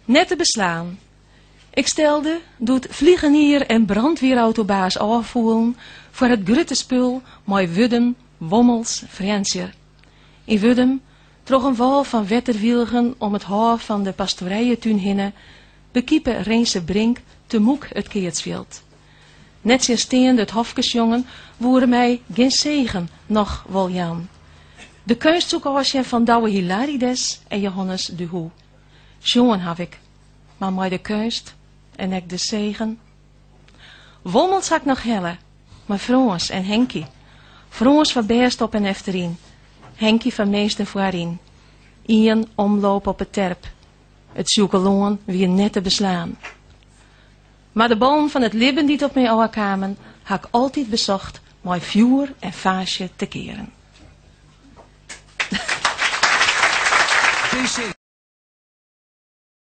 Net te beslaan. Ik stelde, doe't vliegenier en brandweerautobaas ôffoelen foar it grutte spul mei Wurdum, Wommels, Frjentsjer. Yn Wurdum, troch in wâl fan wetterwylgen om it hôf fan de pastorijetún hinne, bekipe Rinse Brink temûk it keatsfjild. Nettsjinsteande it hofkesjongen woe er my gjin segen noch wol jaan. De keunst soe 'k ôfsjen fan Douwe Hilarides en Johannes de Hoe. Sjoen haw ik, mar mei de keunst en ek de segen. Wommels ha 'k noch helle, mei Frâns en Henkie. Frâns foar bêst op en efteryn, Henkie foar minsten foaryn. Ien omloop op 'e terp. It Sjûkelân wie net te beslaan. Mar de ballen fan it libben dy't op my ôfkamen, ha 'k altyd besocht mei fjoer en faasje te kearen. PC.